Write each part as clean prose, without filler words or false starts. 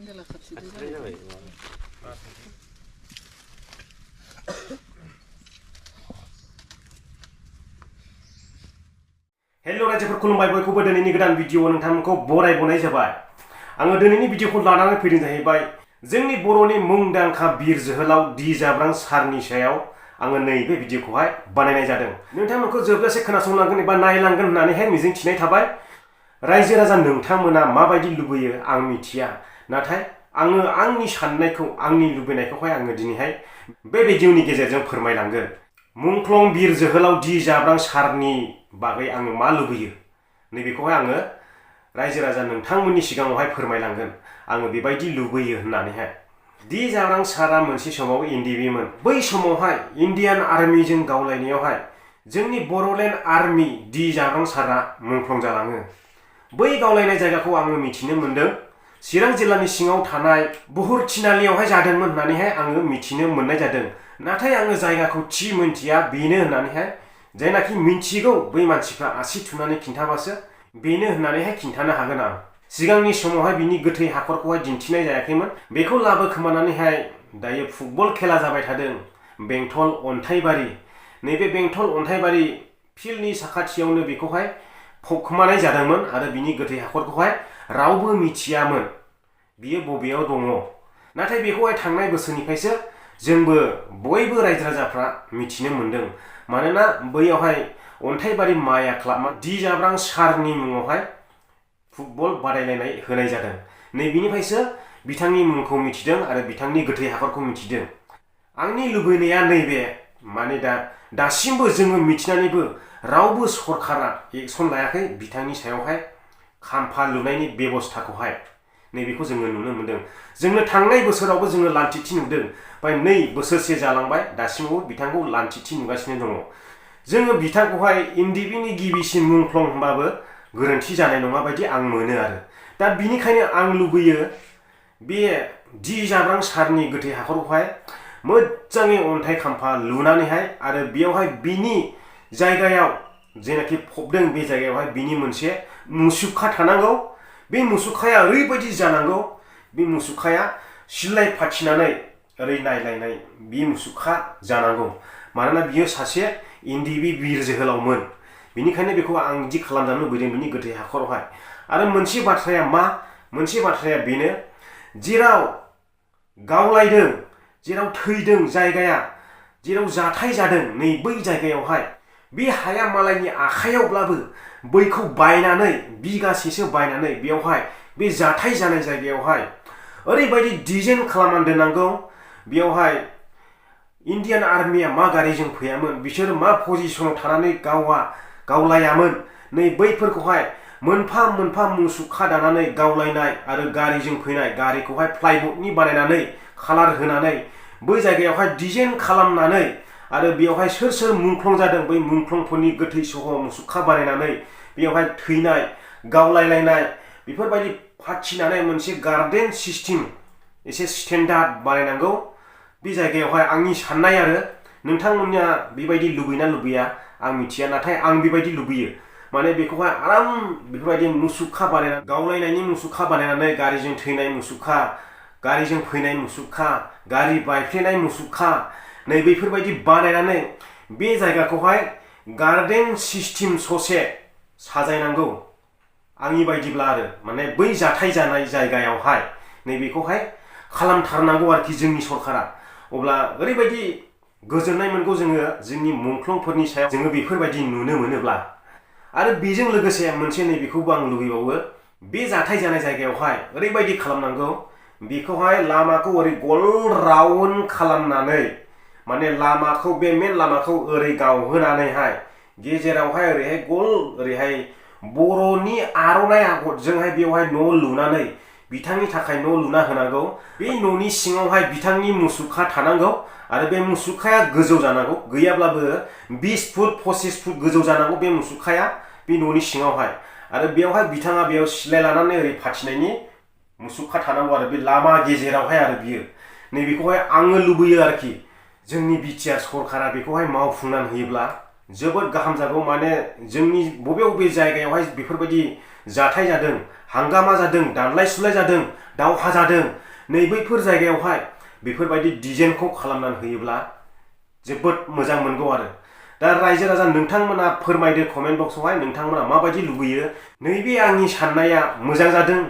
Hello रायजोफोर खुलुमबाय बयखौबो दिनैनि गोदान भिडिअ नोंथांमोनखौ बरायबोनाय जाबाय। आङो दिनैनि भिडिअखौ लानानै फैदों जाहैबाय जोंनि बर'नि मुंदांखा बिर जोहोलाव डी जाब्रां सारनि सायाव आङो नैबे भिडिअखौहाय बानायनाय जादों। नोंथांमोनखौ जोबजासे खोनासंलांगोन एबा नायलांगोन होननानैहाय मिजिंथिनाय थाबाय। रायजो राजा नोंथांमोना माबायदि लुबैयो आं मिथिया, नाथाय आङो आंनि साननायखौ आंनि लुबैनायखौहाय आङो दिनैहाय बे भिडिअनि गेजेरजों फोरमायलांगोन। मुंख्लं बिर जोहोलाव डी जाब्रां सारनि बागै आङो मा लुबैयो नैबेखौहाय आङो रायजो राजा नोंथांमोननि सिगाङावहाय फोरमायलांगोन। आङो बेबायदि लुबैयो होननानैहाय। डी जाब्रां सारा मोनसे समाव NDFB मोन। बै समावहाय इन्डियान आर्मिजों गावलायनायावहाय जोंनि बड'लेण्ड आर्मि डी जाब्रां सारा मुंख्लं जालाङो। बै गावलायनाय जायगाखौ आङो मिथिनो मोन्दों चिरां जिल्लानि सिङाव थानाय बुहुरथिनालियावहाय जादोंमोन होननानैहाय आङो मिथिनो मोननाय जादों। नाथाय आङो जायगाखौ थि मोनथिया, बेनो होननानैहाय जायनाखि मिन्थिगौ बै मानसिफ्रा आसि थुनानै खिन्थाबासो बेनो होननानैहाय खिन्थानो हागोन आं। सिगांनि समावहाय बिनि गोथै हाखरखौहाय दिन्थिनाय जायाखैमोन। बेखौ लाबोखोमानानैहाय दायो फुटबल खेला जाबाय थादों बेंटल अन्थाइबारि। नैबे बेंटल अन्थाइबारि फिल्डनि साखाथियावनो बेखौहाय फबखोमानाय जादोंमोन आरो बिनि गोथै हाखरखौहाय रावबो मिथियामोन बियो बबेयाव दङ। नाथाय बेखौहाय थांनाय बोसोरनिफ्रायसो जोंबो बयबो रायजो राजाफ्रा मिथिनो मोन्दों। मानोना बैयावहाय अन्थाइबारि माया क्लाबआ डी जाब्रां सारनि मुङावहाय फुटबल बादायलायनाय होनाय जादों। नैबेनिफ्रायसो बिथांनि मुंखौ मिथिदों आरो बिथांनि गोथै हाखरखौ मिथिदों। आंनि लुबैनाया नैबे, माने दासिमबो जोङो मिथिनानैबो रावबो सरकारा एक्सन लायाखै बिथांनि सायावहाय खाम्फा लुनायनि बेबस्थाखौहाय। नैबेखौ जोङो नुनो मोन्दों। जोंनो थांनाय बोसोरावबो जोङो लान्थिथि नुदों। ओमफ्राय 2 बोसोरसे जालांबाय, दासिमबो बिथांखौ लान्थिथि नुगासिनो दङ। जोङो बिथांखौहाय NDFBनि गिबिसिन मुंख्लं होनबाबो गोरोन्थि जानाय नङा बायदि आं मोनो आरो। दा बिनिखायनो आं लुबैयो बे डी जाब्रां सारनि गोथै हाखरखौहाय मोजाङै अन्थाइ खाम्फा लुनानैहाय आरो बेयावहाय बिनि जायगायाव जेनाखि फबदों बे जायगायावहाय बिनि मोनसे मुसुखा थानांगौ। बे मुसुखाया ओरैबायदि जानांगौ, बे मुसुखाया सिलाय फाथिनानै ओरै नायलायनाय बे मुसुखा जानांगौ। मानोना बियो सासे NDFB बिर जोहोलावमोन। बिनिखायनो बेखौ आं बिदि खालामजानो लुबैदों बिनि गोथै हाखरावहाय। आरो मोनसे बाथ्राया मा? मोनसे बाथ्राया बेनो, जेराव गावलायदों, जेराव थैदों जायगाया, जेराव जाथाय जादों, नै बै जायगायावहाय बे हाया मालायनि आखायावब्लाबो बैखौ बायनानै बिगासेसो बायनानै बेयावहाय बे जाथाय जानाय जायगायावहाय ओरैबायदि डिजाइन खालामनानै दोननांगौ। बेयावहाय इन्डियान आर्मिया मा गारिजों फैयामोन, बिसोरो मा पजिसनाव थानानै गावलायामोन, नै बैफोरखौहाय मोनफा मोनफा मुसुखा दानानै गावलायनाय आरो गारिजों फैनाय गारिखौहाय प्लाइबर्डनि बानायनानै कालार होनानै बै जायगायावहाय डिजाइन खालामनानै आरो बेयावहाय सोर सोर मुंख्लं जादों बै मुंख्लंफोरनि गोथै सह मुसुखा बानायनानै बेयावहाय थैनाय गावलायलायनाय बेफोरबायदि फाथिनानै मोनसे गार्डेन सिस्टेम एसे स्टेन्डार्ड बानायनांगौ बे जायगायावहाय। आंनि साननाय आरो नोंथांमोनहा बेबायदि लुबैना लुबैया आं मिथिया, नाथाय आं बेबायदि लुबैयो। माने बेखौहाय आराम बेफोरबायदि मुसुखा बानायनानै गावलायनायनि मुसुखा बानायनानै गारिजों थैनाय मुसुखा, गारिजों फैनाय मुसुखा, गारि बायफ्लेनाय मुसुखा, नै बेफोरबायदि बानायनानै बे जायगाखौहाय गार्डेन सिस्टेम ससे साजायनांगौ आंनि बायदिब्ला। आरो माने बै जाथाय जानाय जायगायावहाय नैबेखौहाय खालामथारनांगौ आरोखि जोंनि सरकारा। अब्ला ओरैबायदि गोजोननाय मोनगौ जोङो जोंनि मुंख्लंफोरनि सायाव जोङो बेफोरबायदि नुनो मोनोब्ला। आरो बेजों लोगोसे मोनसे नैबेखौबो आं लुबैबावो, बे जाथाय जानाय जायगायावहाय ओरैबायदि खालामनांगौ बेखौहाय लामाखौ ओरै गल राउन्ड खालामनानै, माने लामाखौ बे मेन लामाखौ ओरै गावहोनानैहाय गेजेरावहाय ओरैहाय गल ओरैहाय बर'नि आर'नाइ आगरजोंहाय बेवहाय न' लुनानै बिथांनि थाखाय न' लुना होनांगौ। बे न'नि सिङावहाय बिथांनि मुसुखा थानांगौ आरो बे मुसुखाया गोजौ जानांगौ, गैयाब्लाबो 20 फुट 25 फुट गोजौ जानांगौ बे मुसुखाया बे न'नि सिङावहाय। आरो बेयावहाय बिथाङा बेयाव सिलाय लानानै ओरै फाथिनायनि मुसुखा थानांगौ आरो बे लामा गेजेरावहाय। आरो बियो नैबेखौहाय आङो लुबैयो आरोखि जोंनि बिटिआर सरकारा बेखौहाय मावफुंनानै होयोब्ला जोबोद गाहाम जागौ। माने जोंनि बबे बबे जायगायावहाय बेफोरबायदि जाथाय जादों, हांगामा जादों, दानलाय सुलाय जादों, दावहा जादों नै बैफोर जायगायावहाय बेफोरबायदि डिजाइनखौ खालामनानै होयोब्ला जोबोद मोजां मोनगौ आरो दा रायजो राजा नोंथांमोना फोरमायदो कमेन्ट बक्सआवहाय नोंथांमोना माबायदि लुबैयो नैबे आंनि साननाया मोजां जादों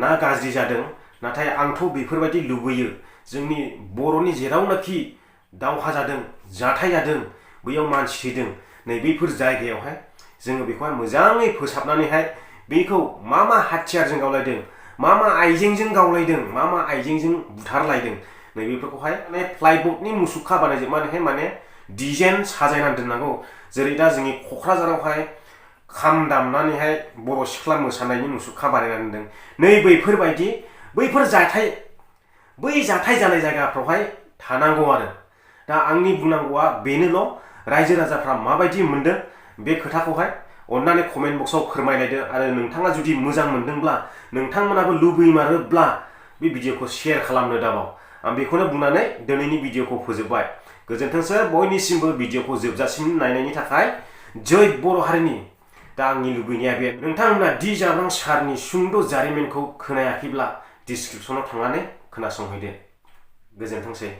ना गाज्रि जादों नाथाय आंथ' बेफोरबायदि लुबैयो जोंनि बर'नि जेरावनाखि दावहा जादों जाथाय जादों बैयाव मानसि थैदों नैबेफोर जायगायावहाय जोङो बेखौहाय मोजाङै फोसाबनानैहाय बेखौ मा हाथियारजों गावलायदों मा आइजेंजों गावलायदों मा आइजेंजों बुथारलायदों नैबेफोरखौहाय माने प्लाइबर्डनि मुसुखा बानायजोबनानैहाय माने डिजाइन साजायनानै दोननांगौ जेरै दा जोंनि क'क्राझारावहाय खाम दामनानैहाय बर' सिख्ला मोसानायनि मुसुखा बानायनानै दोनदों नै बैफोरबायदि बैफोर जाथाय बै जाथाय जानाय जायगाफ्रावहाय थानांगौ आरो दा आंनि बुंनांगौआ बेनोल' रायजो राजाफ्रा माबायदि मोनदों बे खोथाखौहाय अन्नानै कमेन्ट बक्सआव फोरमायलायदो आरो नोंथाङा जुदि मोजां मोनदोंब्ला नोंथांमोनाबो लुबैमारोब्ला बे भिडिअखौ शेयार खालामनो दाबाव आं बेखौनो बुंनानै दिनैनि भिडिअखौ फोजोबबाय गोजोन्थोंसो बयनिसिमबो भिडिअखौ जोबजासिम नायनायनि थाखाय जय बर' हारिनि दा आंनि लुबैनाया बे नोंथांमोना दि जाब्रां सारनि सुंद' जारिमिनखौ खोनायाखैब्ला डिसक्रिपसनाव थांनानै खोनासंहैदो गोजोन्थोंसै